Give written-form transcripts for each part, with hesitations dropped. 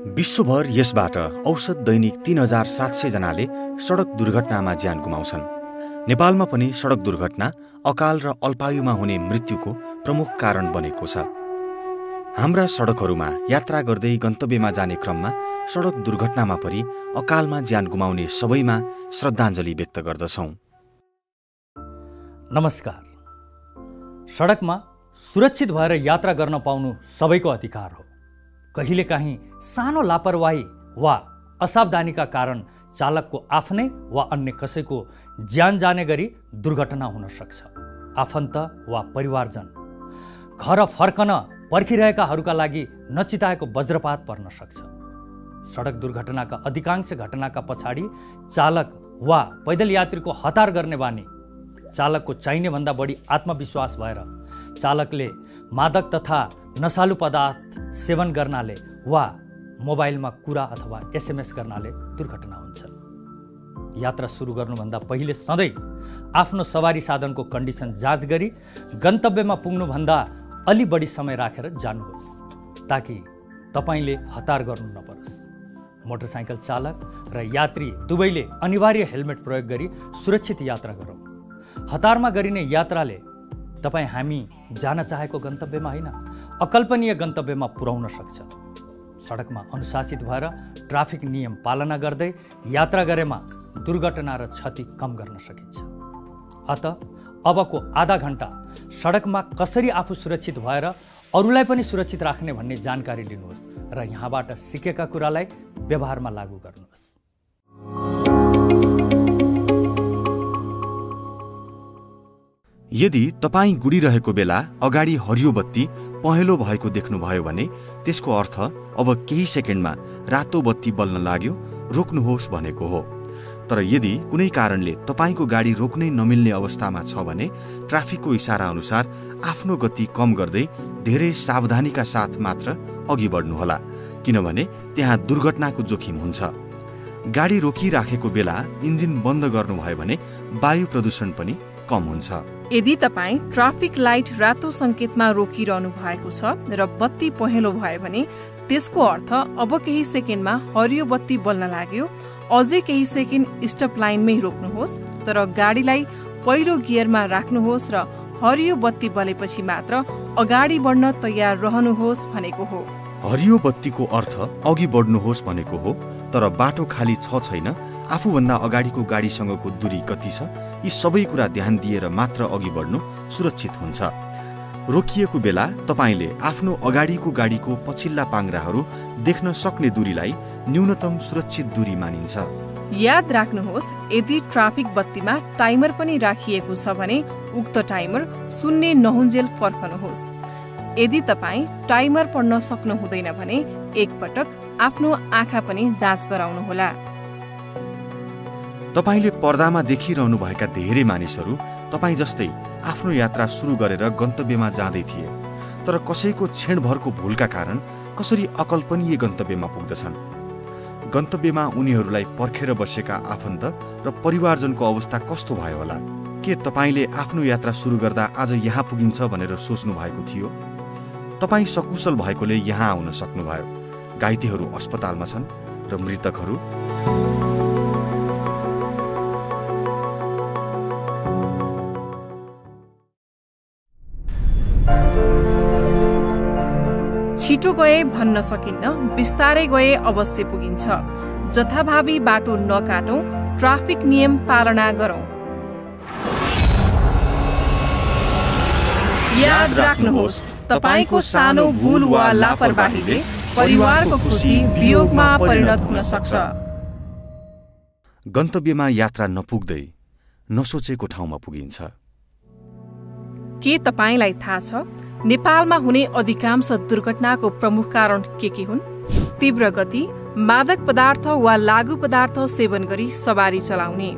विश्वभर यसबाट औसत दैनिक 3700 जनाले सडक दुर्घटनामा ज्यान गुमाउँछन्। नेपालमा पनि सडक दुर्घटना अकाल र अल्पायुमा हुने मृत्युको प्रमुख कारण बनेको छ। हाम्रा सडकहरूमा यात्रा गर्दै गन्तव्यमा जाने क्रममा सडक दुर्घटनामा परि अकालमा ज्यान गुमाउने सबैमा श्रद्धाञ्जली व्यक्त गर्दछौँ। नमस्कार। सडकमा सुरक्षित भएर यात्रा गर्न पाउनु सबैको अधिकार हो। कहिलेकाहीँ सानो लापरवाही वा असावधानीका कारण चालकको आफ्नै वा अन्य कसैको ज्यान जाने गरी दुर्घटना हुन सक्छ। आफन्त वा परिवारजन घर फर्कन पर्खिरहेकाहरूका लागि नचिताएको वज्रपात पर्न सक्छ। सडक दुर्घटनाका अधिकांश घटनाका पछाडि चालक वा पैदल यात्रीको हतार गर्ने बानी, चालकको चाहिने भन्दा बढी आत्मविश्वास भएर चालकले मादक तथा नशालु पदार्थ सेवन गर्नाले वा मोबाइलमा कुरा अथवा एसएमएस गर्नाले दुर्घटना हुन्छ। यात्रा सुरु गर्नुभन्दा पहिले सधैँ आफ्नो सवारी साधनको कन्डिसन जाँच गरी गन्तव्यमा पुग्नुभन्दा अलि बढी समय राखेर जानुहोस्, ताकि तपाईले हतार गर्नु नपरोस्। मोटरसाइकल चालक र यात्री दुवैले अनिवार्य हेलमेट प्रयोग गरी सुरक्षित यात्रा गरौँ। हतारमा गरिने यात्राले तपाईँ हामी जान चाहेको गन्तव्यमा होइन, अकल्पनीय गन्तव्यमा पुर्याउन सक्छ। सडकमा अनुशासित भएर ट्राफिक नियम पालना गर्दै यात्रा गरेमा दुर्घटना र क्षति कम गर्न सकिन्छ। अत अबको आधा घण्टा सडकमा कसरी आफू सुरक्षित भएर अरूलाई पनि सुरक्षित राख्ने भन्ने जानकारी लिनुहोस् र यहाँबाट सिकेका कुरालाई व्यवहारमा लागू गर्नुहोस्। यदि तपाईँ गुडिरहेको बेला अगाडि हरियो बत्ती पहेँलो भएको देख्नुभयो भने त्यसको अर्थ अब केही सेकेन्डमा रातो बत्ती बल्न लाग्यो, रोक्नुहोस् भनेको हो। तर यदि कुनै कारणले तपाईँको गाडी रोक्नै नमिल्ने अवस्थामा छ भने ट्राफिकको इसारा अनुसार आफ्नो गति कम गर्दै धेरै सावधानीका साथ मात्र अघि बढ्नुहोला, किनभने त्यहाँ दुर्घटनाको जोखिम हुन्छ। गाडी रोकिराखेको बेला इन्जिन बन्द गर्नुभयो भने वायु प्रदूषण पनि कम हुन्छ। यदि तपाईँ ट्राफिक लाइट रातो संकेतमा रोकिरहनु भएको छ र बत्ती पहेँलो भयो भने त्यसको अर्थ अब केही सेकेन्डमा हरियो बत्ती बल्न लाग्यो। अझै केही सेकेन्ड स्टप लाइनमै रोक्नुहोस्, तर गाडीलाई पहिलो गियरमा राख्नुहोस् र हरियो बत्ती बलेपछि मात्र अगाडि बढ्न तयार रहनुहोस् भनेको हो। हरियो बत्तीको अर्थ अघि बढ्नुहोस् भनेको हो, तर बाटो खाली छ छैन, आफूभन्दा अगाडिको गाडीसँगको दूरी कति छ, यी सबै कुरा ध्यान दिएर मात्र अघि बढ्नु सुरक्षित हुन्छ। रोकिएको बेला तपाईले आफ्नो अगाडिको गाडीको पछिल्ला पाङ्ग्राहरू देख्न सक्ने दूरीलाई न्यूनतम सुरक्षित दूरी मानिन्छ। याद राख्नुहोस्, यदि ट्राफिक बत्तीमा टाइमर पनि राखिएको छ भने उक्त टाइमर सुन्ने नहुन्जेल फर्कनुहोस्। यदि तपाईँ टाइमर पढ्न सक्नु हुँदैन भने एकपटक आफ्नो आँखा पनि जाँच गराउनुहोला। तपाईले पर्दामा देखिरहनु भएका धेरै मानिसहरू तपाईँ जस्तै आफ्नो यात्रा सुरु गरेर गन्तव्यमा जाँदै थिए, तर कसैको क्षणभरको भुलका कारण कसरी अकल्पनीय गन्तव्यमा पुग्दछन्। गन्तव्यमा उनीहरूलाई पर्खेर बसेका आफन्त र परिवारजनको अवस्था कस्तो भयो होला? के तपाईँले आफ्नो यात्रा सुरु गर्दा आज यहाँ पुगिन्छ भनेर सोच्नु भएको थियो? तपाईँ सकुशल भएकोले यहाँ आउन सक्नुभयो। घाइतेहरू अस्पतालमा छन् र मृतकहरू छिटो गए भन्न सकिन्न, बिस्तारै गए अवश्य पुगिन्छ। जथाभावी बाटो नकाटौं, ट्राफिक नियम पालना गरौं। याद राख्नुहोस्, तपाईको सानो भूल वा लापरवाहीले परिवारको खुशी वियोगमा परिणत हुन सक्छ। गन्तव्यमा यात्रा नपुग्दै नसोचेको ठाउँमा पुगिन्छ। के तपाईलाई थाहा छ नेपालमा हुने अधिकांश दुर्घटनाको प्रमुख कारण के हुन्? तीव्र गति, मादक पदार्थ वा लागू पदार्थ सेवन गरी सवारी चलाउने।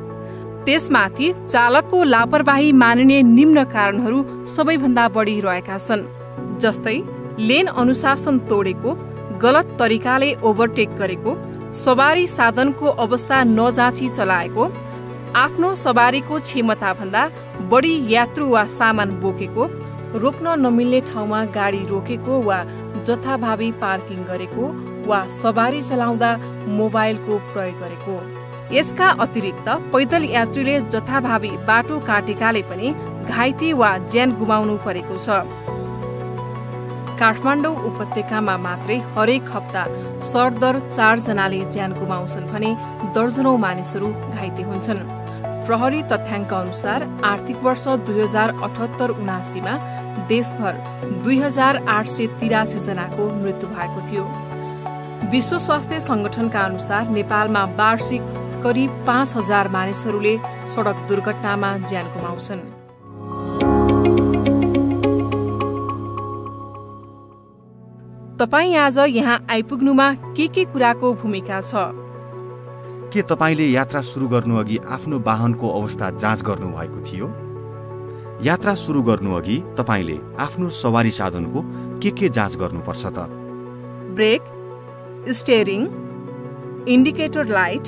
त्यसमाथि चालकको लापरवाही मानिने निम्न कारणहरू सबैभन्दा बढी रहेका छन्, जस्तै लेन अनुशासन तोडेको, गलत तरिकाले ओभरटेक गरेको, सवारी साधनको अवस्था नजाँची चलाएको, आफ्नो सवारीको क्षमता भन्दा बढी यात्रु वा सामान बोकेको, रोक्न नमिल्ने ठाउँमा गाडी रोकेको वा जथाभावी पार्किङ गरेको, वा सवारी चलाउँदा मोबाइलको प्रयोग गरेको। यसका अतिरिक्त पैदल यात्रीले जथाभावी बाटो काटेकाले पनि घाइते वा ज्यान गुमाउनु परेको छ। काठमाडौँ उपत्यकामा मात्रै हरेक हप्ता सरदर 4 जनाले ज्यान गुमाउँछन् भने दर्जनौं मानिसहरू घाइते हुन्छन्। प्रहरी तथ्याङ्क अनुसार आर्थिक वर्ष 2078-79 मा देशभर 2883 जनाको मृत्यु भएको थियो। विश्व स्वास्थ्य संगठनका अनुसार नेपालमा वार्षिक करिब 5000 मानिसहरूले सडक दुर्घटनामा ज्यान गुमाउँछन्। तपाईँ आज यहाँ आइपुग्नुमा के कुराको भूमिका छ? के तपाईँले यात्रा सुरु गर्नुअघि आफ्नो वाहनको अवस्था जाँच गर्नुभएको थियो? यात्रा सुरु गर्नुअघि तपाईँले आफ्नो सवारी साधनको के जाँच गर्नुपर्छ त? Brake, steering, indicator light,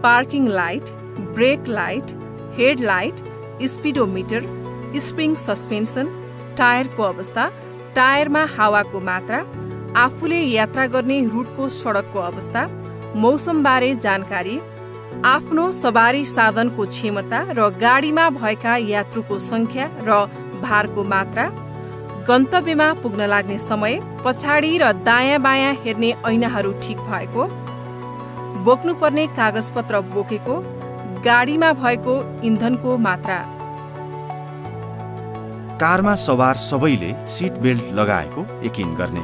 parking light, brake light, headlight, speedometer, spring suspension, टायरको अवस्था, टायरमा हावाको मात्रा, आफूले यात्रा गर्ने रुटको सडकको अवस्था, मौसमबारे जानकारी, आफ्नो सवारी साधनको क्षमता र गाडीमा भएका यात्रुको संख्या र भारको मात्रा, गन्तव्यमा पुग्न लाग्ने समय, पछाडि र दायाँ बायाँ हेर्ने ऐनाहरू ठिक भएको, बोक्नुपर्ने कागजपत्र बोकेको, गाडीमा भएको इन्धनको मात्रा। कारमा सवार सबैले सिट बेल्ट लगाएको यकिन गर्ने,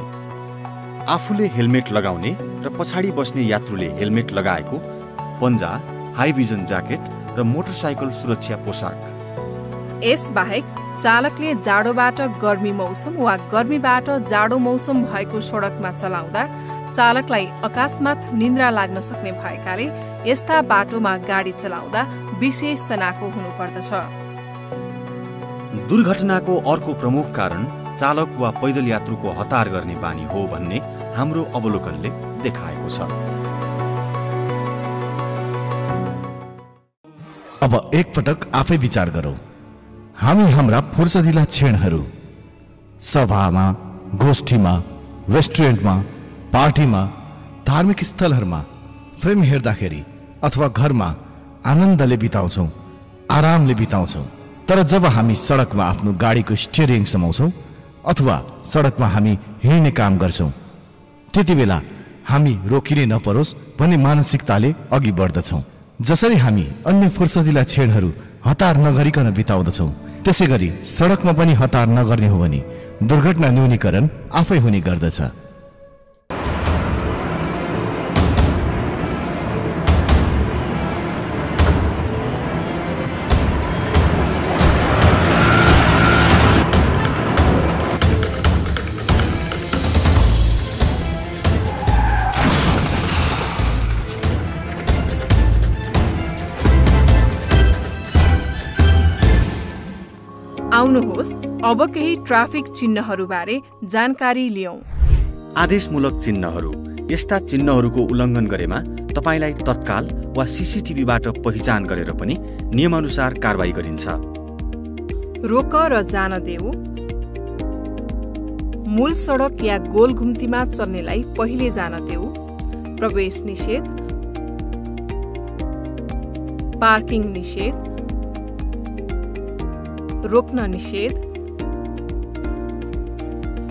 आफूले हेलमेट लगाउने र पछाडि बस्ने यात्रुले हेलमेट लगाएको, पन्जा, हाई भिजन ज्याकेट र मोटरसाइकल सुरक्षा पोसाक। यसबाहेक चालकले जाडोबाट गर्मी मौसम वा गर्मीबाट जाडो मौसम भएको सडकमा चलाउँदा चालकलाई अकस्मात निन्द्रा लाग्न सक्ने भएकाले यस्ता बाटोमा गाडी चलाउँदा विशेष चनाखो हुनुपर्दछ। दुर्घटनाको अर्को प्रमुख कारण चालक वा पैदल यात्रुको हतार गर्ने बानी हो भन्ने हाम्रो अवलोकनले देखाएको छ। अब एकपटक आफै विचार गरौँ। हामी हाम्रा फुर्सदिला क्षणहरू सभामा, गोष्ठीमा, रेस्टुरेन्टमा, पार्टीमा, धार्मिक स्थलहरूमा, फिल्म हेर्दाखेरि अथवा घरमा आनन्दले बिताउँछौँ, आरामले बिताउँछौँ। तर जब हामी सडकमा आफ्नो गाडीको स्टियरिङ समाउँछौँ अथवा सडकमा हामी हिँड्ने काम गर्छौँ, त्यति बेला हामी रोकिने नपरोस् भन्ने मानसिकताले अघि बढ्दछौँ। जसरी हामी अन्य फुर्सदिला क्षणहरू हतार नगरिकन बिताउँदछौँ, त्यसै गरी सडकमा पनि हतार नगर्ने हो भने दुर्घटना न्यूनीकरण आफै हुने गर्दछ। आउनुहोस् अब केही ट्राफिक चिन्हहरूबारे जानकारी लियौं। आदेशमूलक चिन्हहरू। यस्ता चिन्हहरूको उल्लङ्घन गरेमा तपाईलाई तत्काल वा सीसीटीभीबाट पहिचान गरेर पनि नियमानुसार कारबाही गरिन्छ। रोक र जान देऊ। मूल सडक या गोल घुम्तीमा चल्नेलाई पहिले जान देऊ। प्रवेश निषेध, पार्किङ निषेध, रोक्न निषेध,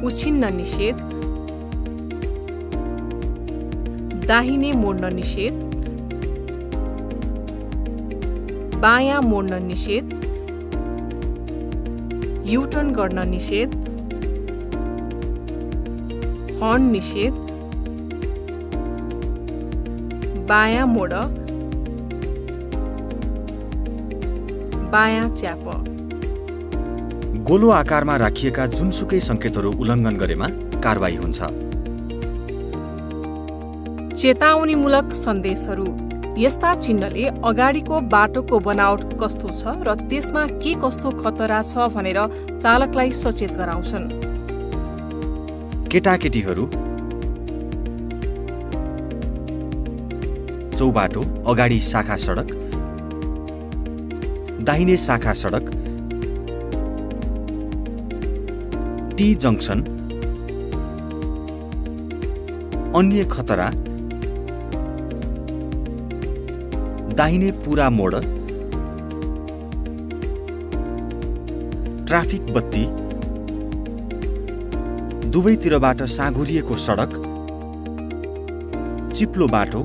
उछिन्न निषेध, दाहिने मोड्न निषेध, बायाँ मोड्न निषेध, युटर्न गर्न निषेध, हर्न निषेध, बायाँ मोड, बायाँ च्याप। गोलो आकारमा राखिएका जुनसुकै संकेतहरू उल्लङ्घन गरेमा कारबाही हुन्छ। चेतावनीमूलक सन्देशहरू। यस्ता चिन्हले अगाडिको बाटोको बनावट कस्तो छ र त्यसमा के कस्तो खतरा छ भनेर चालकलाई सचेत गराउँछन्। केटाकेटीहरू, चौबाटो, अगाडि शाखा सडक, दाहिने शाखा सडक, टी जंक्सन, अन्य खतरा, दाहिने पूरा मोड, ट्राफिक बत्ती, दुवैतिरबाट साँघुरिएको सडक, चिप्लो बाटो,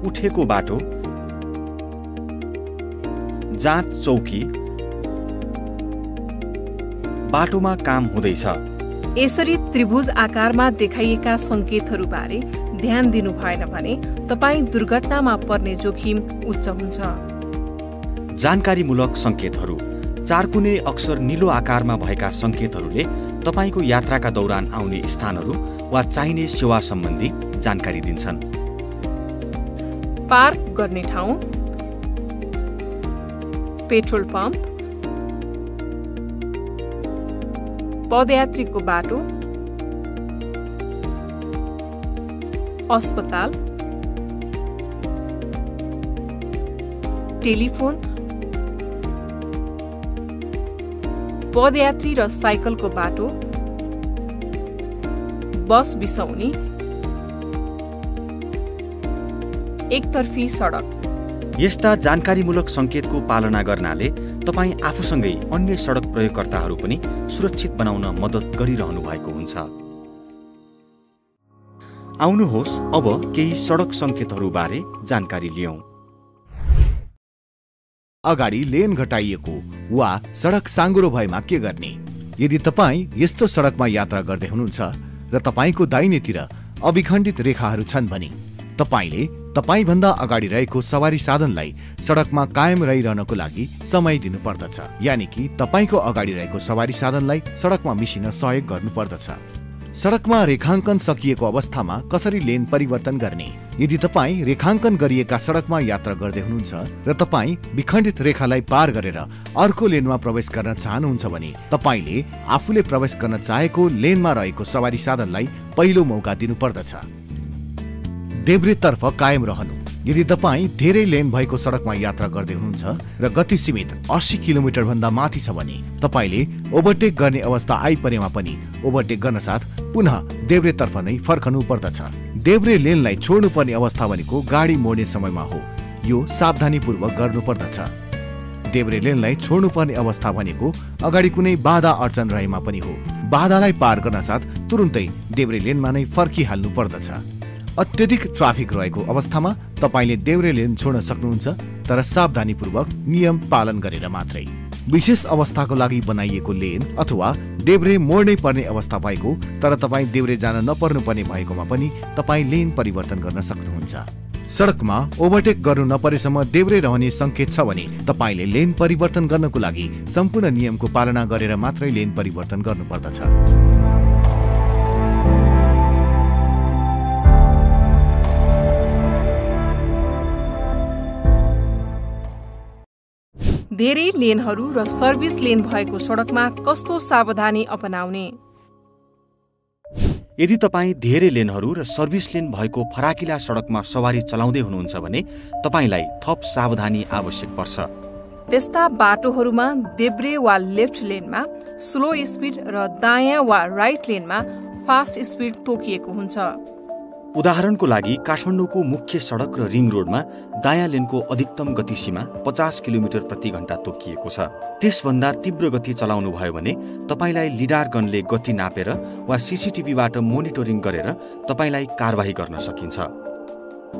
उठेको बाटो, जाँच चौकी, बाटोमा काम हुँदैछ। यसरी त्रिभुज आकारमा देखाइएका संकेतहरूबारे ध्यान दिनु भएन भने तपाईँ दुर्घटनामा पर्ने जोखिम उच्च हुन्छ। जानकारीमूलक संकेतहरू। चारकुने अक्सर नीलो आकारमा भएका संकेतहरूले तपाईको यात्राका दौरान आउने स्थानहरू वा चाहिने सेवा सम्बन्धी जानकारी दिन्छन्। पार्क गर्ने ठाउँ, पेट्रोल पम्प, पदयात्रीको बाटो, अस्पताल, टेलिफोन, पदयात्री र साइकलको बाटो, बस बिसाउने, एकतर्फी सडक। यस्ता जानकारीमूलक संकेतको पालना गर्नाले तपाईँ आफूसँगै अन्य सडक प्रयोगकर्ताहरू पनि सुरक्षित बनाउन मद्दत गरिरहनु भएको हुन्छ। आउनुहोस् अब केही सडक संकेतहरूबारे जानकारी लियौं। अगाडि लेन घटाइएको वा सडक साँघुरो भएमा के गर्ने? यदि तपाईँ यस्तो सडकमा यात्रा गर्दै हुनुहुन्छ र तपाईँको दाहिनेतिर अविखण्डित रेखाहरू छन् भने तपाईँले तपाईँभन्दा अगाडि रहेको सवारी साधनलाई सडकमा कायम रहिरहनको लागि समय दिनुपर्दछ। यानि कि तपाईँको अगाडि रहेको सवारी साधनलाई सडकमा मिसिन सहयोग गर्नुपर्दछ। सडकमा रेखाङ्कन सकिएको अवस्थामा कसरी लेन परिवर्तन गर्ने? यदि तपाईँ रेखाङ्कन गरिएका सडकमा यात्रा गर्दै हुनुहुन्छ र तपाईँ विखण्डित रेखालाई पार गरेर अर्को लेनमा प्रवेश गर्न चाहनुहुन्छ भने तपाईँले आफूले प्रवेश गर्न चाहेको लेनमा रहेको सवारी साधनलाई पहिलो मौका दिनुपर्दछ। देब्रेतर्फ कायम रहनु। यदि तपाईँ धेरै लेन भएको सडकमा यात्रा गर्दै हुनुहुन्छ र गति सीमित 80 किलोमिटर भन्दा माथि छ भने तपाईँले ओभरटेक गर्ने अवस्था आइपरेमा पनि ओभरटेक गर्न साथ पुनः देब्रेतर्फ नै फर्कनु पर्दछ। देब्रे लेनलाई छोड्नुपर्ने अवस्था भनेको गाडी मोड्ने समयमा हो। यो सावधानीपूर्वक गर्नुपर्दछ। देब्रे लेनलाई छोड्नुपर्ने अवस्था भनेको अगाडि कुनै बाधा अडचन रहेमा पनि हो। बाधालाई पार गर्न साथ तुरुन्तै देब्रे लेनमा नै फर्किहाल्नु पर्दछ। अत्यधिक ट्राफिक रहेको अवस्थामा तपाईले देब्रे लेन छोड्न सक्नुहुन्छ, तर सावधानीपूर्वक नियम पालन गरेर मात्रै। विशेष अवस्थाको लागि बनाइएको लेन अथवा देब्रे मोड्नै पर्ने अवस्था भएको तर तपाईँ देब्रे जान नपर्नुपर्ने भएकोमा पनि तपाईँ लेन परिवर्तन गर्न सक्नुहुन्छ। सडकमा ओभरटेक गर्नु नपरेसम्म देब्रे रहने संकेत छ भने तपाईले लेन परिवर्तन गर्नको लागि सम्पूर्ण नियमको पालना गरेर मात्रै लेन परिवर्तन गर्नुपर्दछ। धेरै लेनहरू र सर्भिस लेन भएको सडकमा कस्तो सावधानी अपनाउने? यदि तपाईँ धेरै लेनहरू र सर्भिस लेन भएको फराकिला सडकमा सवारी चलाउँदै हुनुहुन्छ भने तपाईलाई थप सावधानी आवश्यक पर्छ। त्यस्ता बाटोहरूमा देब्रे वा लेफ्ट लेनमा स्लो स्पिड र दायाँ वा राइट लेनमा फास्ट स्पिड तोकिएको हुन्छ। उदाहरणको लागि काठमाडौँको मुख्य सडक र रिङ रोडमा दायाँ लेनको अधिकतम गति सीमा 50 किलोमिटर प्रति घण्टा तोकिएको छ। त्यसभन्दा तीव्र गति चलाउनु भयो भने तपाईलाई लिडार गनले गति नापेर वा सीसीटीभीबाट मोनिटरिङ गरेर तपाईलाई कारबाही गर्न सकिन्छ।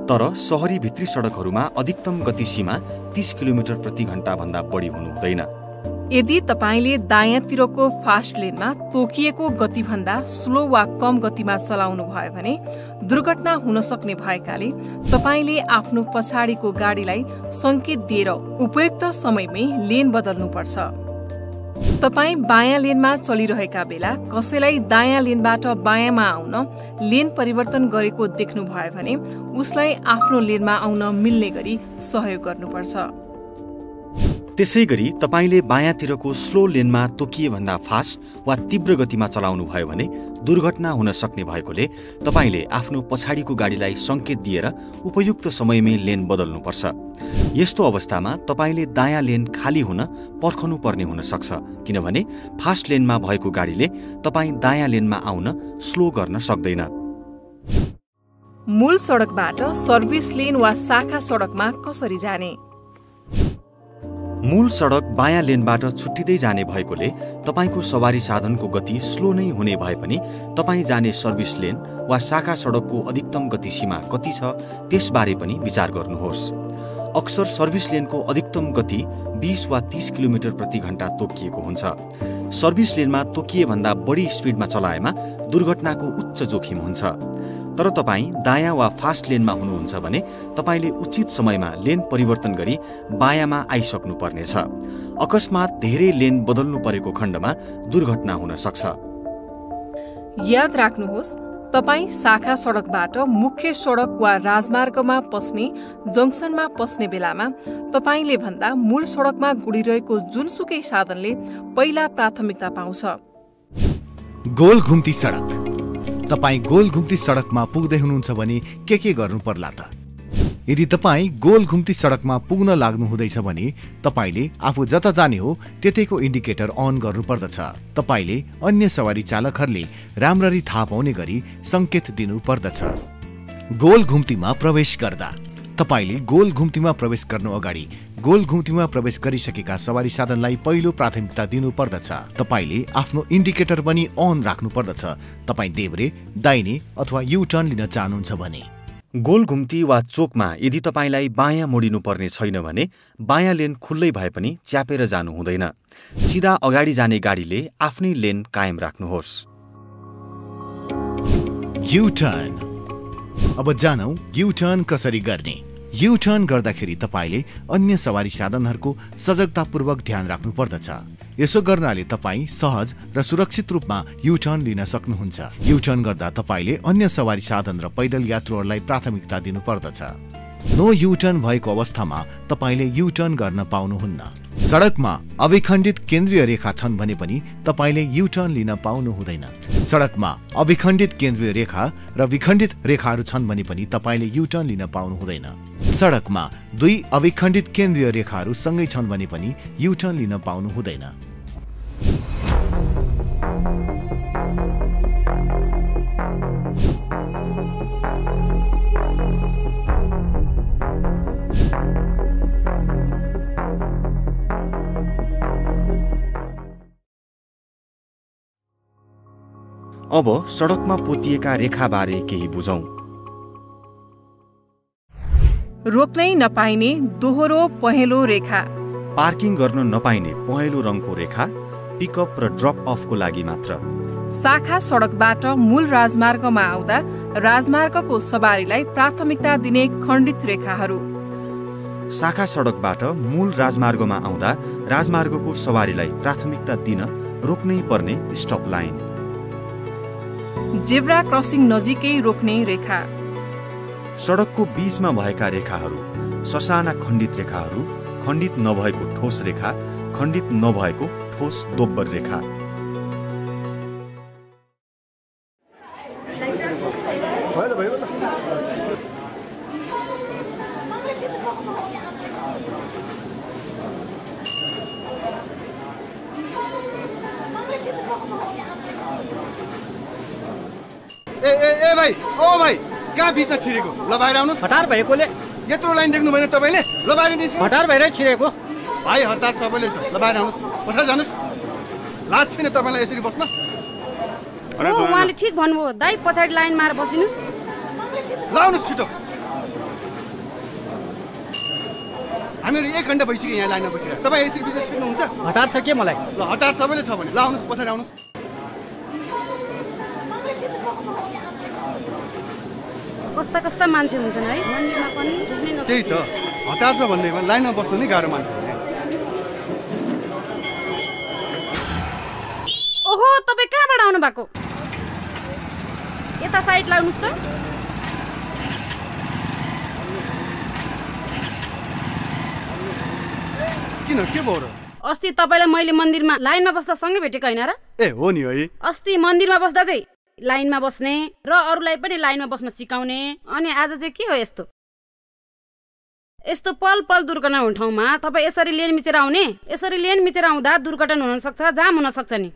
तर सहरी भित्री सडकहरूमा अधिकतम गति सीमा 30 किलोमिटर प्रति घण्टा भन्दा बढी हुनु हुँदैन। यदि तपाईले दायाँतिरको फास्ट लेनमा तोकिएको गतिभन्दा स्लो वा कम गतिमा चलाउनु भयो भने दुर्घटना हुन सक्ने भएकाले तपाईले आफ्नो पछाडिको गाडीलाई संकेत दिएर उपयुक्त समयमै लेन बदल्नुपर्छ। तपाई बायाँ लेनमा चलिरहेका बेला कसैलाई दायाँ लेनबाट बायाँमा आउन लेन परिवर्तन गरेको देख्नु भयो भने उसलाई आफ्नो लेनमा आउन मिल्ने गरी सहयोग गर्नुपर्छ। त्यसैगरी तपाईले बायाँतिरको स्लो लेनमा तोकिए भन्दा फास्ट वा तीव्र गतिमा चलाउनु भयो भने दुर्घटना हुन सक्ने भएकोले तपाईले आफ्नो पछाडिको गाडीलाई संकेत दिएर उपयुक्त समयमै लेन बदल्नुपर्छ। यस्तो अवस्थामा तपाईले दायाँ लेन खाली हुन पर्खनु पर्ने हुन सक्छ, किनभने फास्ट लेनमा भएको गाडीले तपाई दायाँ लेनमा आउन स्लो गर्न सक्दैन। मूल सडकबाट सर्भिस लेन वा शाखा सडकमा कसरी जाने? मूल सडक बायाँ लेनबाट छुट्टिँदै जाने भएकोले तपाईको सवारी साधनको गति स्लो नै हुने भए पनि तपाई जाने सर्भिस लेन वा शाखा सडकको अधिकतम गति सीमा कति छ त्यसबारे पनि विचार गर्नुहोस्। अक्सर सर्भिस लेनको अधिकतम गति 20 वा 30 किलोमिटर प्रति घण्टा तोकिएको हुन्छ। सर्भिस लेनमा तोकिए भन्दा बढी स्पिडमा चलाएमा दुर्घटनाको उच्च जोखिम हुन्छ। तर तपाईँ दायाँ वा फास्ट लेनमा हुनुहुन्छ भने तपाईले उचित समयमा लेन परिवर्तन गरी बायाँमा आइसक्नु पर्नेछ। अकस्मात धेरै लेन बदल्नु परेको खण्डमा दुर्घटना हुन सक्छ। याद राख्नुहोस्, तपाईँ शाखा सडकबाट मुख्य सडक वा राजमार्गमा पस्ने जंक्सनमा पस्ने बेलामा तपाईले भन्दा मूल सडकमा गुडिरहेको जुनसुकै साधनले पहिला प्राथमिकता पाउँछ। गोल घुम्ती सडक। तपाई गोल घुम्ती सडकमा पुग्दै हुनुहुन्छ भने के गर्नु पर्ला त? यदि तपाई गोल घुम्ती सडकमा पुग्न लाग्नु हुँदैछ भने तपाईले आफू जता जाने हो त्यतैको इन्डिकेटर अन गर्नु पर्दछ। तपाईले अन्य सवारी चालकहरूले राम्ररी थाहा पाउने गरी संकेत दिनु पर्दछ। गोल घुम्तीमा प्रवेश गर्दा तपाईले गोल घुम्तीमा प्रवेश गर्नु अगाडि गोल घुम्तीमा प्रवेश गरिसकेका सवारी साधनलाई पहिलो प्राथमिकता दिनु पर्दछ। तपाईले आफ्नो इन्डिकेटर पनि अन राख्नु पर्दछ तपाई देब्रे, दाहिने अथवा यु टर्न लिन चाहनुहुन्छ भने। गोल घुम्ती वा चोकमा यदि तपाईलाई बायाँ मोडिनु पर्ने छैन भने बायाँ लेन खुल्लै भए पनि च्यापेर जानु हुँदैन। सिधा अगाडि जाने गाडीले आफ्नै लेन कायम राख्नुहोस्। You turn. अब जानौ यु टर्न कसरी गर्ने। यु टर्न गर्दाखेरि तपाईले अन्य सवारी साधनहरूको सजगतापूर्वक ध्यान राख्नु पर्दछ। यसो गर्नाले तपाईँ सहज र सुरक्षित रूपमा यु टर्न लिन सक्नुहुन्छ। यु टर्न गर्दा तपाईले अन्य सवारी साधन र पैदल यात्रुहरूलाई प्राथमिकता दिनु पर्दछ। नो यु टर्न भएको अवस्थामा तपाईले यु टर्न गर्न पाउनुहुन्न। सडकमा अविखण्डित केन्द्रीय रेखा छन् भने पनि तपाईले यु टर्न लिन पाउनु हुँदैन। सडकमा अविखण्डित केन्द्रीय रेखा र विखण्डित रेखाहरू छन् भने पनि तपाईले यु टर्न लिन पाउनु हुँदैन। सडकमा दुई अविखण्डित केन्द्रीय रेखाहरू सँगै छन् भने पनि यु टर्न लिन पाउनु हुँदैन। अब सडकमा पोतिएका रेखाबारे केही बुझौं। रोक्नै नपाइने दोहोरो पहेँलो रेखा। पार्किङ गर्न नपाइने पहेँलो रङको रेखा पिकअप र ड्रप अफको लागि मात्र। शाखा सडकबाट मूल राजमार्गमा आउँदा राजमार्गको सवारीलाई प्राथमिकता दिने खण्डित रेखाहरू। शाखा सडकबाट मूल राजमार्गमा आउँदा राजमार्गको सवारीलाई प्राथमिकता दिन रोक्नै पर्ने स्टप लाइन। जेब्रा क्रसिङ नजिकै रोक्ने रेखा। सडकको बीचमा भएका रेखाहरू ससाना खण्डित रेखाहरू, खण्डित नभएको ठोस रेखा, खण्डित नभएको ठोस दोब्बर रेखा। ए भाइ, ओ भाइ, कहाँ बिचमा छिरेको? ल बाहिर आउनुहोस्। हतार भएकोले यत्रो लाइन देख्नु भएन तपाईँले? ल बाहिर निस्किनुहोस्। हतार भएर छिरेको। भाइ हतार सबैले छ। ल बाहिर आउनुहोस्, पछाडि जानुहोस्। लाज छैन तपाईँलाई यसरी बस्न? उहाँले ठिक भन्नुभयो दाइ, पछाडि लाइन मारेर बसिदिनुहोस्। ल आउनुहोस् छिटो। हामीहरू 1 घण्टा भइसक्यो यहाँ लाइनमा बसिरहेको। तपाईँ यसरी बिचमा छिर्नुहुन्छ? हतार छ के मलाई? ल हतार सबैले छ भने ल आउनुहोस्, पछाडि आउनुहोस्। कस्ता कस्ता मान्छे हुन्छन् है मन्दिरमा पनि, बुझ्नै नसक्ने। त्यही त, हतार छ भन्दैमा लाइनमा बस्नु नै गाह्रो मान्छ। ओहो, तपाईँ कहाँबाट आउनु भएको? यता साइड लाउनुहोस् त। के किन के भयो र? अस्ति तपाईँलाई मैले मन्दिरमा लाइनमा बस्दा सँगै भेटेको होइन र? ए हो नि है। अस्ति मन्दिरमा बस्दा चाहिँ लाइनमा बस्ने र अरूलाई पनि लाइनमा बस्न सिकाउने, अनि आज चाहिँ के हो यस्तो? यस्तो पल पल दुर्घटना हुने ठाउँमा तपाईँ यसरी लेन मिचेर आउने? यसरी लेन मिचेर आउँदा दुर्घटना हुन सक्छ, जाम हुन सक्छ नि।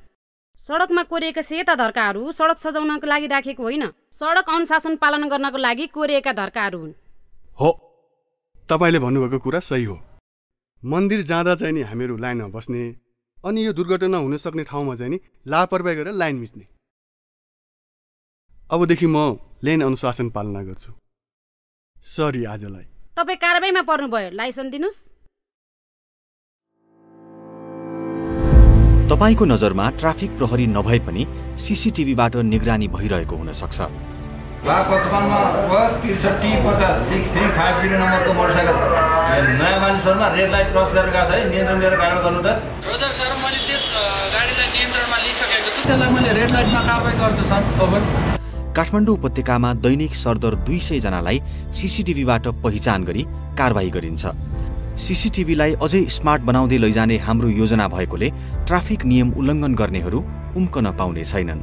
सडकमा कोरिएका सेता धर्काहरू सडक सजाउनको लागि राखेको होइन, सडक अनुशासन पालन गर्नको लागि कोरिएका धर्काहरू हुन्। हो, तपाईँले भन्नुभएको कुरा सही हो। मन्दिर जाँदा चाहिँ नि हामीहरू लाइनमा बस्ने, अनि यो दुर्घटना हुन सक्ने ठाउँमा चाहिँ नि लापरवाही गरेर लाइन मिच्ने। अबदेखि म लेन अनुशासन पालना गर्छु। सरी आजलाई। तपाईँ कारबाहीमा पर्नुभयो, लाइसेन्स दिनुस्। तपाईको नजरमा ट्राफिक प्रहरी नभए पनि सीसीटीभीबाट निगरानी भइरहेको हुन सक्छ। वा 55 मा 63 50 6350 नम्बरको मोटरसाइकल नयाँ मानिसहरुमा रेड लाइट क्रस गरेका छ है, नियन्त्रण लिएर गाडीमा गर्नु त। रोजर सर, मैले त्यस गाडीलाई नियन्त्रणमा लिइसकेको छु, त्यसलाई मैले रेड लाइटमा कारबाही गर्छु सर। ओभर। काठमाडौँ उपत्यकामा दैनिक सरदर 200 जनालाई सीसीटीभीबाट पहिचान गरी कारबाही गरिन्छ। सीसीटीभीलाई अझै स्मार्ट बनाउँदै लैजाने हाम्रो योजना भएकोले ट्राफिक नियम उल्लङ्घन गर्नेहरू उम्कन पाउने छैनन्।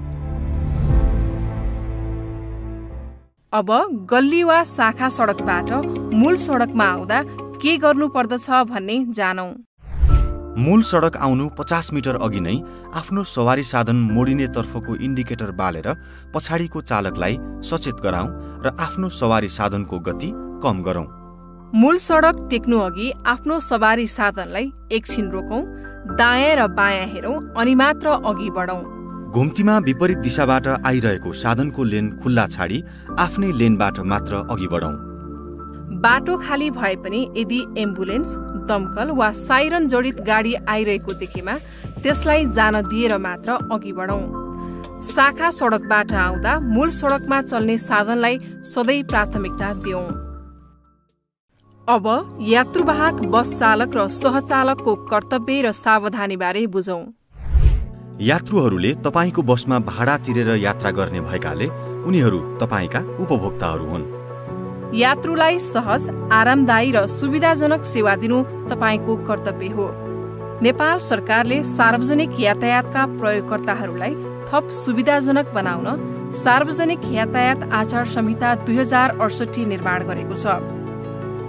अब गल्ली वा शाखा सडकबाट मूल सडकमा आउँदा के गर्नु पर्दछ भन्ने जानौं। मूल सडक आउनु 50 मिटर अघि नै आफ्नो सवारी साधन मोडिने तर्फको इन्डिकेटर बालेर पछाडिको चालकलाई सचेत गराउँ र आफ्नो सवारी साधनको गति कम गरौँ। मूल सडक टेक्नु अघि आफ्नो सवारी साधनलाई एकछिन रोकौं, दायाँ र बायाँ हेरौं अनि मात्र अघि बढौं। घुम्तीमा विपरीत दिशाबाट आइरहेको साधनको लेन खुल्ला छाडी आफ्नै लेनबाट मात्र अघि बढौं। बाटो खाली भए पनि यदि एम्बुलेन्स, दमकल वा साइरन जडित गाडी आइरहेको देखेमा त्यसलाई जान दिएर मात्र अघि बढौं। शाखा सडकबाट आउँदा मूल सडकमा चल्ने साधनलाई सधैँ प्राथमिकता दिउँ। अब यात्रुवाहक बस चालक र सहचालकको कर्तव्य र सावधानी बारे बुझौं। यात्रुहरूले तपाईको बसमा भाडा तिरेर यात्रा गर्ने भएकाले उनीहरू तपाईका उपभोक्ताहरू हुन्। यात्रुलाई सहज, आरामदायी र सुविधाजनक सेवा दिनु तपाईको कर्तव्य हो। नेपाल सरकारले सार्वजनिक यातायातका प्रयोगकर्ताहरूलाई थप सुविधाजनक बनाउन सार्वजनिक यातायात आचार संहिता 2068 निर्माण गरेको छ।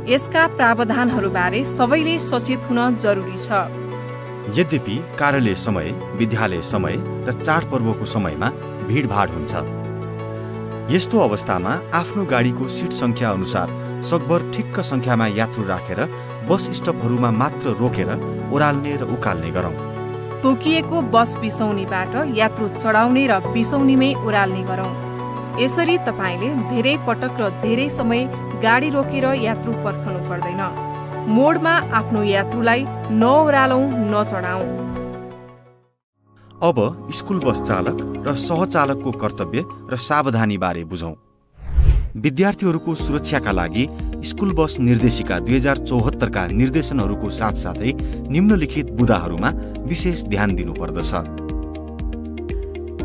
यसका प्रावधानहरूबारे सबैले सचेत हुन जरुरी छ। यद्यपि कार्यालय समय, विद्यालय समय र चाडपर्वको समयमा भिडभाड हुन्छ। यस्तो अवस्थामा आफ्नो गाडीको सिट संख्या अनुसार सकभर ठिक्क संख्यामा यात्रु राखेर बस स्टपहरूमा मात्र रोकेर ओह्राल्ने र उकाल्ने गरौँ। तोकिएको बस बिसौनीबाट यात्रु चढाउने र बिसौनीमै ओह्राल्ने गरौँ। यसरी तपाईले धेरै पटक र धेरै समय गाडी रोकेर यात्रु पर्खनु पर्दैन। मोडमा आफ्नो यात्रुलाई नओह्रालौं, नचढाउँ। अब स्कुल बस चालक र सहचालकको कर्तव्य र सावधानी बारे बुझौं। विद्यार्थीहरूको सुरक्षाका लागि स्कुल बस निर्देशिका 2074 का निर्देशनहरूको साथसाथै निम्नलिखित बुँदाहरूमा विशेष ध्यान दिनुपर्दछ।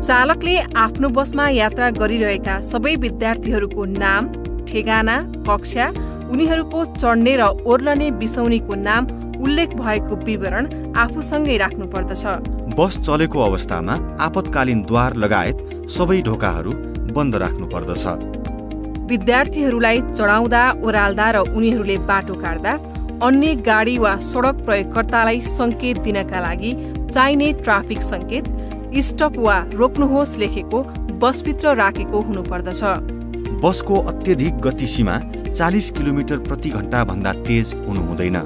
चालकले आफ्नो बसमा यात्रा गरिरहेका सबै विद्यार्थीहरूको नाम, ठेगाना, कक्षा, उनीहरूको चढ्ने र ओर्लने बिसौनीको नाम उल्लेख भएको विवरण आफूसँगै राख्नुपर्दछ। बस चलेको अवस्थामा आपतकालीन द्वार लगायत सबै ढोकाहरू बन्द राख्नुपर्दछ। विद्यार्थीहरूलाई चढाउँदा, ओह्राल्दा र उनीहरूले बाटो काट्दा अन्य गाडी वा सडक प्रयोगकर्तालाई संकेत दिनका लागि चाहिने ट्राफिक संकेत, स्टप वा रोक्नुहोस् लेखेको बसभित्र राखेको हुनुपर्दछ। बसको अत्यधिक गति सीमा 40 किलोमिटर प्रति घण्टा भन्दा तेज हुनु हुँदैन।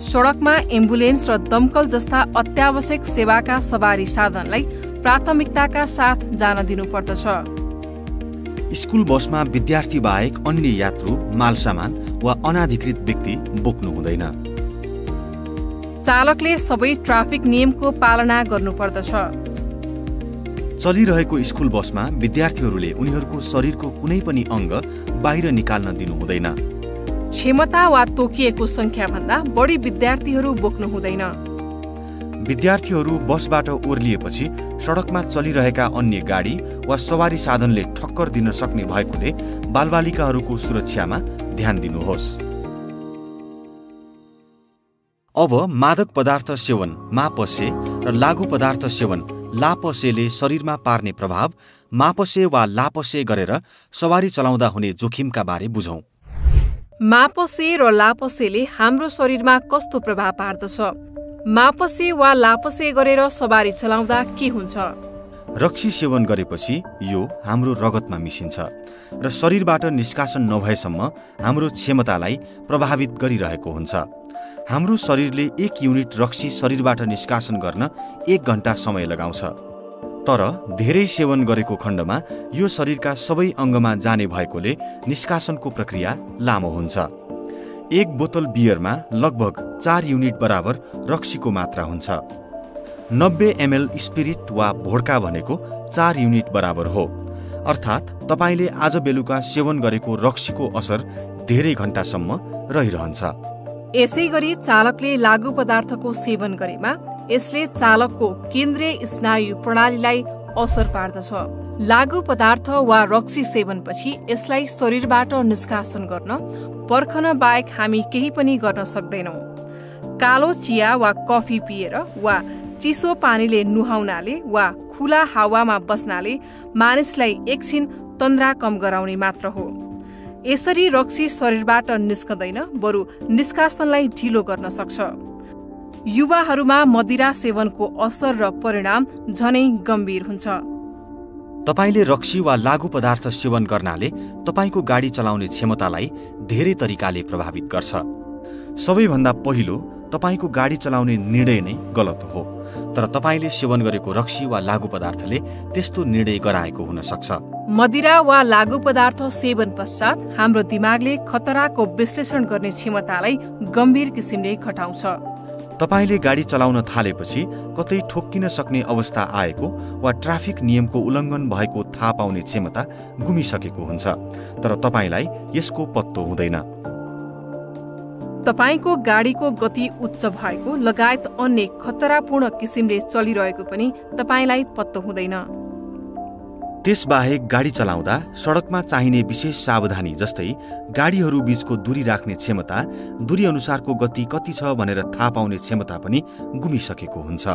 सडकमा एम्बुलेन्स र दमकल जस्ता अत्यावश्यक सेवाका सवारी साधनलाई प्राथमिकताका साथ जान दिनुपर्दछ। स्कुल बसमा विद्यार्थी बाहेक अन्य यात्रु, मालसामान वा अनाधिकृत व्यक्ति बोक्नु हुँदैन। चालकले सबै ट्राफिक नियमको पालना गर्नुपर्दछ। चलिरहेको स्कुल बसमा विद्यार्थीहरूले उनीहरूको शरीरको कुनै पनि अङ्ग बाहिर निकाल्न दिनु हुँदैन। क्षमता वा तोकिएको संख्या भन्दा बढी विद्यार्थीहरू बोक्नु हुँदैन। विद्यार्थीहरू बसबाट ओर्लिएपछि सडकमा चलिरहेका अन्य गाडी वा सवारी साधनले ठक्कर दिन सक्ने भएकोले बालबालिकाहरूको सुरक्षामा ध्यान दिनुहोस्। अब मादक पदार्थ सेवन मापसे र लागु पदार्थ सेवन लापसेले शरीरमा पार्ने प्रभाव, मापसे वा लापसे गरेर सवारी चलाउँदा हुने जोखिमका बारे बुझौं। मापसे र लापसेले हाम्रो शरीरमा कस्तो प्रभाव पार्दछ? मापसे वा लापसे गरेर सवारी चलाउँदा के हुन्छ? रक्सी सेवन गरेपछि यो हाम्रो रगतमा मिसिन्छ र शरीरबाट निष्कासन नभएसम्म हाम्रो क्षमतालाई प्रभावित गरिरहेको हुन्छ। हाम्रो शरीरले 1 युनिट रक्सी शरीरबाट निष्कासन गर्न 1 घण्टा समय लगाउँछ। तर धेरै सेवन गरेको खण्डमा यो शरीरका सबै अङ्गमा जाने भएकोले निष्कासनको प्रक्रिया लामो हुन्छ। 1 बोतल बियरमा लगभग 4 युनिट बराबर रक्सीको मात्रा हुन्छ। 90 ml स्पिरिट वा भोड्का भनेको 4 युनिट बराबर हो। अर्थात् तपाईले आज बेलुका सेवन गरेको रक्सीको असर धेरै घण्टासम्म रहिरहन्छ। यसै गरी चालकले लागु पदार्थको सेवन गरेमा यसले चालकको केन्द्रीय स्नायु प्रणालीलाई असर पार्दछ। लागु पदार्थ वा रक्सी सेवनपछि यसलाई शरीरबाट निष्कासन गर्न पर्खन बाहेक हामी केही पनि गर्न सक्दैनौँ। कालो चिया वा कफी पिएर वा चिसो पानीले नुहाउनाले वा खुला हावामा बस्नाले मानिसलाई एकछिन तन्द्रा कम गराउने मात्र हो। यसरी रक्सी शरीरबाट निस्कदैन, बरु निष्कासनलाई ढिलो गर्न सक्छ। युवाहरूमा मदिरा सेवनको असर र परिणाम झनै गम्भीर हुन्छ। तपाईले रक्सी वा लागु पदार्थ सेवन गर्नाले तपाईको गाडी चलाउने क्षमतालाई धेरै तरिकाले प्रभावित गर्छ। सबैभन्दा पहिलो तपाईको गाडी चलाउने निर्णय नै गलत हो, तर तपाईले सेवन गरेको रक्सी वा लागु पदार्थले त्यस्तो निर्णय गराएको हुन सक्छ। मदिरा वा लागु पदार्थ सेवन पश्चात हाम्रो दिमागले खतराको विश्लेषण गर्ने क्षमतालाई गम्भीर किसिमले घटाउँछ। तपाईले गाडी चलाउन थालेपछि कतै ठोक्किन सक्ने अवस्था आएको वा ट्राफिक नियमको उल्लङ्घन भएको थाहा पाउने क्षमता गुमिसकेको हुन्छ, तर तपाईलाई यसको पत्तो हुँदैन। तपाईको गाडीको गति उच्च भएको लगायत अन्य खतरापूर्ण किसिमले चलिरहेको पनि तपाईलाई पत्तो हुँदैन। त्यसबाहेक गाडी चलाउँदा सडकमा चाहिने विशेष सावधानी जस्तै गाडीहरू बीचको दूरी राख्ने क्षमता, दूरी अनुसारको गति कति छ भनेर थाहा पाउने क्षमता पनि गुमिसकेको हुन्छ।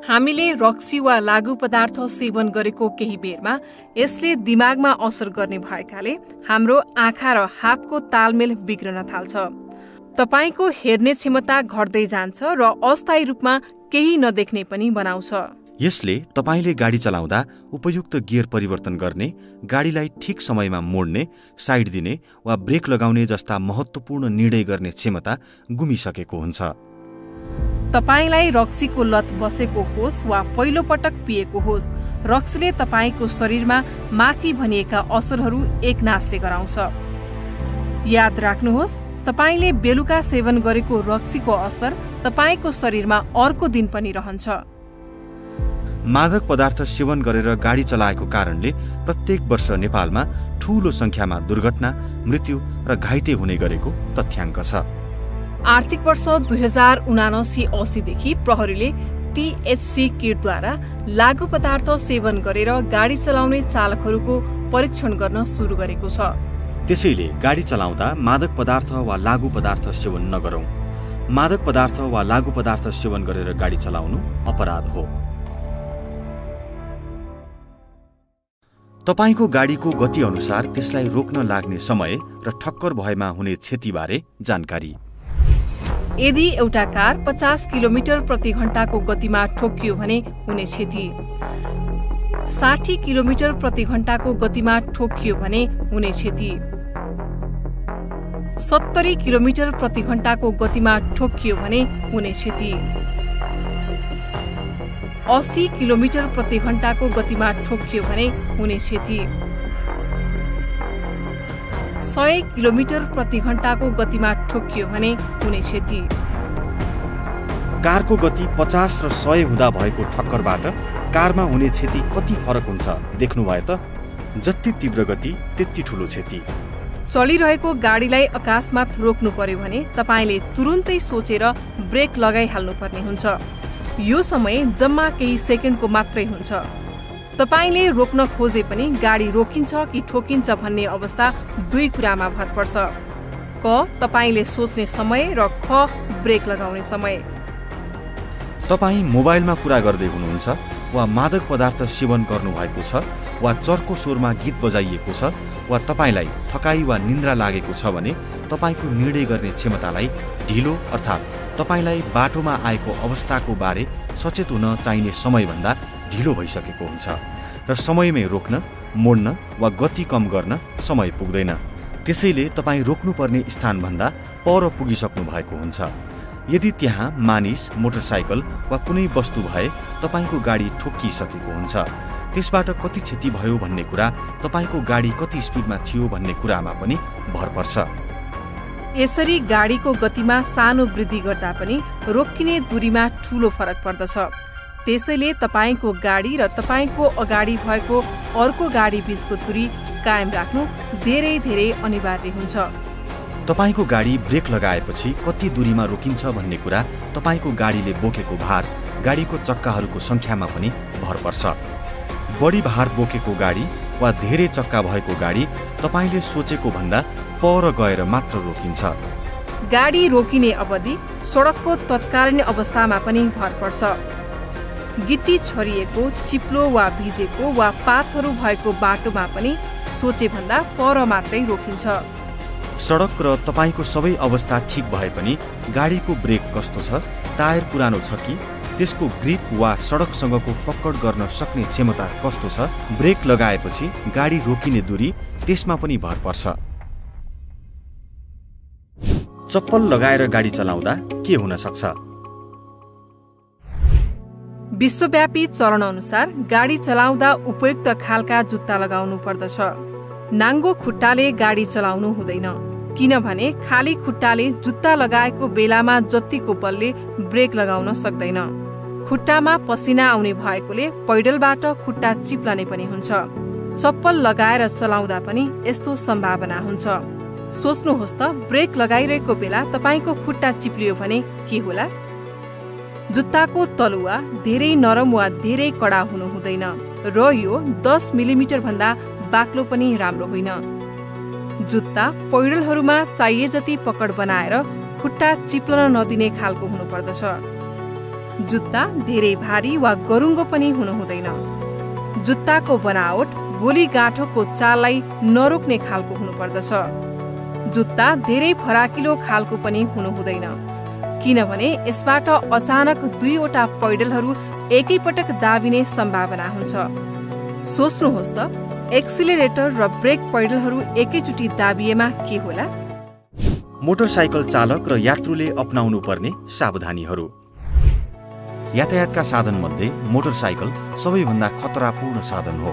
हामीले रक्सी वा लागु पदार्थ सेवन गरेको केही बेरमा यसले दिमागमा असर गर्ने भएकाले हाम्रो आँखा र हातको तालमेल बिग्रन थाल्छ। तपाईको हेर्ने क्षमता घट्दै जान्छ र अस्थायी रूपमा केही नदेख्ने पनि बनाउँछ। यसले तपाईले गाडी चलाउँदा उपयुक्त गियर परिवर्तन गर्ने, गाडीलाई ठिक समयमा मोड्ने, साइड दिने वा ब्रेक लगाउने जस्ता महत्त्वपूर्ण निर्णय गर्ने क्षमता गुमिसकेको हुन्छ। तपाईलाई रक्सीको लत बसेको होस् वा पहिलो पटक पिएको होस्, रक्सीले तपाईको शरीरमा माथि भनिएका असरहरू एकनासले गराउँछ। याद राख्नुहोस्, तपाईले बेलुका सेवन गरेको रक्सीको असर तपाईको शरीरमा अर्को दिन पनि रहन्छ। मादक पदार्थ सेवन गरेर गाडी चलाएको कारणले प्रत्येक वर्ष नेपालमा ठूलो संख्यामा दुर्घटना, मृत्यु र घाइते हुने गरेको तथ्याङ्क छ। आर्थिक वर्ष 2079-80 देखि प्रहरीले THC किटद्वारा लागु पदार्थ सेवन गरेर गाडी चलाउने चालकहरूको परीक्षण गर्न सुरु गरेको छ। त्यसैले गाडी चलाउँदा मादक पदार्थ वा लागु पदार्थ सेवन नगरौं। मादक पदार्थ वा लागु पदार्थ सेवन गरेर गाडी चलाउनु अपराध हो। तपाईको गाडीको गति अनुसार त्यसलाई रोक्न लाग्ने समय र ठक्कर भएमा हुने क्षतिबारे जानकारी। यदि एउटा कार 50 किलोमिटर प्रति घण्टाको गतिमा ठोक्कियो भने हुने क्षति, 60 किलोमिटर प्रति घण्टाको गतिमा ठोक्कियो भने हुने क्षति, 70 किलोमिटर प्रति घण्टाको गतिमा ठोक्कियो भने हुने क्षति, 80 किलोमिटर प्रति घण्टाको गतिमा ठोक्कियो भने हुने क्षति, 100 किलोमिटर प्रति घण्टाको गतिमा ठोक्कियो भने हुने क्षति। कारको गति 50 र 100 हुँदा भएको ठक्करबाट कारमा हुने क्षति कति फरक हुन्छ देख्नुभयो त? जति तीव्र गति त्यति ठूलो क्षति। चलिरहेको गाडीलाई अकस्मात रोक्नु पर्यो भने तपाईले तुरुन्तै सोचेर ब्रेक लगाइहाल्नु पर्ने हुन्छ। यो समय जम्मा केही सेकेन्डको मात्रै हुन्छ। तपाईले रोक्न खोजे पनि गाडी रोकिन्छ कि ठोकिन्छ भन्ने अवस्था दुई कुरामा भर पर्छ। क तपाईले सोच्ने समय र ख ब्रेक लगाउने समय। तपाईँ मोबाइलमा कुरा गर्दै हुनुहुन्छ वा मादक पदार्थ सेवन गर्नुभएको छ वा चर्को स्वरमा गीत बजाइएको छ वा तपाईँलाई थकाइ वा निन्द्रा लागेको छ भने तपाईँको निर्णय गर्ने क्षमतालाई ढिलो अर्थात् तपाईँलाई बाटोमा आएको अवस्थाको बारे सचेत हुन चाहिने समयभन्दा ढिलो भइसकेको हुन्छ र समयमै रोक्न, मोड्न वा गति कम गर्न समय पुग्दैन। त्यसैले तपाईँ रोक्नुपर्ने स्थानभन्दा पर पुगिसक्नु भएको हुन्छ। यदि त्यहाँ मानिस, मोटरसाइकल वा कुनै वस्तु भए तपाईँको गाडी ठोक्किसकेको हुन्छ। त्यसबाट कति क्षति भयो भन्ने कुरा, तपाईँको गाडी कति स्पिडमा थियो भन्ने कुरामा पनि भर पर्छ। यसरी गाडीको गतिमा सानो वृद्धि गर्दा पनि रोकिने दूरीमा ठूलो फरक पर्दछ। त्यसैले तपाईको गाडी र तपाईको अगाडि भएको अर्को गाडी बीचको दूरी कायम राख्नु धेरै धेरै अनिवार्य हुन्छ। तपाईको गाडी ब्रेक लगाएपछि कति दूरीमा रोकिन्छ भन्ने कुरा तपाईको गाडीले बोकेको भार, गाडीको चक्काहरूको संख्यामा पनि भर पर्छ। बढी भार बोकेको गाडी वा धेरै चक्का भएको गाडी तपाईले सोचेको भन्दा पर गएर मात्र रोकिन्छ। गाडी रोकिने अवधि सडकको तत्कालीन अवस्थामा पनि भर पर्छ। गिट्टी छरिएको, चिप्लो वा भिजेको वा पातहरू भएको बाटोमा पनि सोचे भन्दा पर मात्रै रोकिन्छ। सडक र तपाईको सबै अवस्था ठिक भए पनि गाडीको ब्रेक कस्तो छ, टायर पुरानो छ कि, त्यसको ग्रिप वा सडकसँगको पकड गर्न सक्ने क्षमता कस्तो छ, ब्रेक लगाएपछि गाडी रोकिने दूरी त्यसमा पनि भर पर्छ। चप्पल लगाएर गाडी चलाउँदा के हुन सक्छ? विश्वव्यापी चलन अनुसार गाडी चलाउँदा उपयुक्त खालका जुत्ता लगाउनु पर्दछ। नाङ्गो खुट्टाले गाडी चलाउनु हुँदैन, किनभने खाली खुट्टाले जुत्ता लगाएको बेलामा जतिको बलले ब्रेक लगाउन सक्दैन। खुट्टामा पसिना आउने भएकोले पैडलबाट खुट्टा चिप्लने पनि हुन्छ। चप्पल लगाएर चलाउँदा पनि यस्तो सम्भावना हुन्छ। सोच्नुहोस् त, ब्रेक लगाइरहेको बेला तपाईको खुट्टा चिप्लियो भने के होला? जुत्ताको तलुवा धेरै नरम वा धेरै कडा हुनु हुँदैन र यो 10 मिलिमिटर भन्दा बाक्लो पनि राम्रो होइन। जुत्ता पैडलहरूमा चाहिए जति पकड बनाएर खुट्टा चिप्लन नदिने खालको हुनुपर्दछ। जुत्ता धेरै भारी वा गरुङ्गो पनि हुनु हुँदैन। जुत्ताको बनावट गोली गाँठोको चाललाई नरोक्ने खालको हुनुपर्दछ। जुत्ता धेरै फराकिलो खालको पनि हुनु हुँदैन, किनभने यसबाट अचानक दुईवटा पैडलहरू एकैपटक दाबिने सम्भावना हुन्छ। सोच्नुहोस् त, एक्सिलरेटर र ब्रेक पैडलहरू एकैचोटि दाबिएमा के होला? मोटरसाइकल चालक र यात्रुले अपनाउनु पर्ने सावधानीहरू। यातायातका साधनमध्ये मोटरसाइकल सबैभन्दा खतरापूर्ण साधन हो।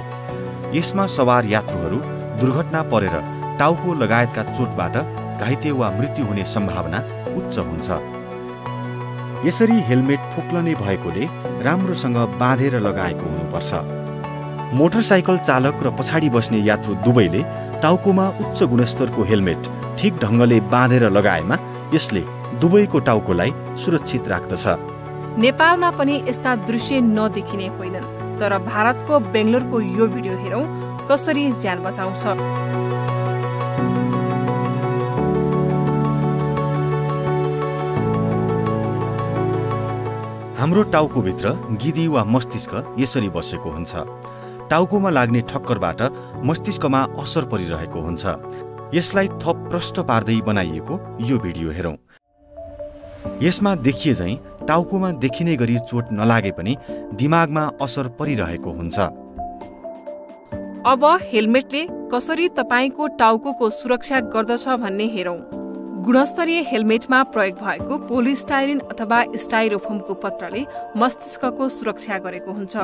यसमा सवार यात्रुहरू दुर्घटना परेर टाउको लगायतका चोटबाट घाइते वा मृत्यु हुने सम्भावना उच्च हुन्छ। यसरी हेलमेट फोक्लने भएकोले राम्रोसँग बाँधेर लगाएको हुनुपर्छ। मोटरसाइकल चालक र पछाडि बस्ने यात्रु दुवैले टाउकोमा उच्च गुणस्तरको हेलमेट ठिक ढङ्गले बाँधेर लगाएमा यसले दुवैको टाउकोलाई सुरक्षित राख्दछ। नेपालमा पनि यस्ता दृश्य नदेखिने होइनन्, तर भारतको बेङ्गलोरको यो भिडियो हेरौँ कसरी ज्यान बचाउँछ। हाम्रो टाउकोभित्र गिदी वा मस्तिष्क यसरी बसेको हुन्छ। टाउकोमा लाग्ने ठक्करबाट मस्तिष्कमा असर परिरहेको हुन्छ। यसलाई थप प्रष्ट पार्दै बनाइएको यो भिडियो हेरौँ। यसमा देखिए झैं टाउकोमा देखिने गरी चोट नलागे पनि दिमागमा असर परिरहेको हुन्छ। अब हेलमेटले कसरी तपाईको टाउकोको सुरक्षा गर्दछ भन्ने हेरौँ। गुणस्तरीय हेलमेटमा प्रयोग भएको पोलिस्टाइरिन अथवा स्टाइरोफोमको पत्रले मस्तिष्कको सुरक्षा गरेको हुन्छ।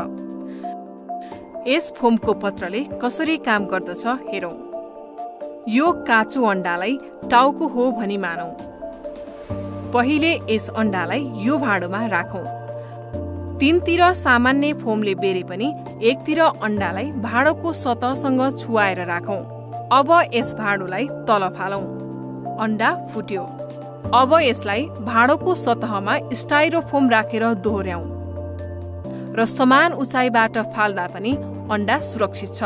यस फोमको पत्रले कसरी काम गर्दछ हेरौँ। यो काँचो अण्डालाई टाउको हो भनी मानौँ। पहिले यस अण्डालाई यो भाँडोमा राखौँ। तीनतिर सामान्य फोमले बेरे पनि एकतिर अण्डालाई भाँडोको सतहसँग छुवाएर राखौँ। अब यस भाँडोलाई तल फालौँ। अण्डा फुट्यो। अब यसलाई भाँडोको सतहमा स्टाइरोफोम राखेर दोहोर्याउँ र समान उचाइबाट फाल्दा पनि अण्डा सुरक्षित छ।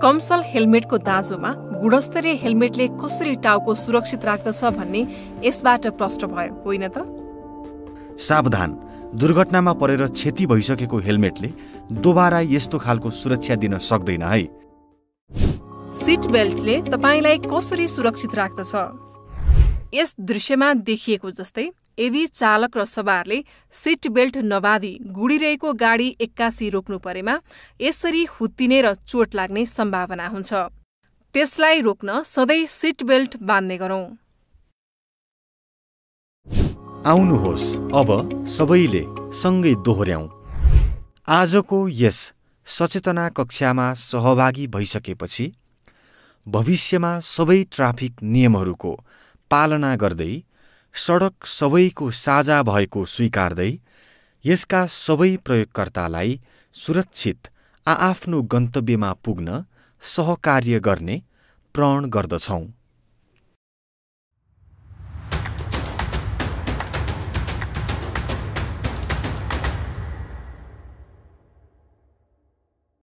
कमसल हेलमेटको दाँजोमा गुणस्तरीय हेलमेटले कसरी टाउको सुरक्षित राख्दछ भन्ने यसबाट प्रष्ट भयो, होइन त? सावधान, दुर्घटनामा परेर क्षति भइसकेको हेलमेटले दोबारा यस्तो खालको सुरक्षा दिन सक्दैन है। सिट बेल्टले तपाईलाई कसरी सुरक्षित राख्दछ? यस दृश्यमा देखिएको जस्तै यदि चालक र सवारले सिट बेल्ट नबाँधी गुडिरहेको गाडी एक्कासी रोक्नु परेमा यसरी हुत्तिने र चोट लाग्ने सम्भावना हुन्छ। त्यसलाई रोक्न सधैँ सिट बेल्ट बाँध्ने गरौँ। आउनुहोस् अब सबैले सँगै दोहोर्याउँ। आजको यस सचेतना कक्षामा सहभागी भइसकेपछि भविष्यमा सबै ट्राफिक नियमहरूको पालना गर्दै सडक सबैको साझा भएको स्वीकार्दै यसका सबै प्रयोगकर्तालाई सुरक्षित आआफ्नो गन्तव्यमा पुग्न सहकार्य गर्ने प्रण गर्दछौँ।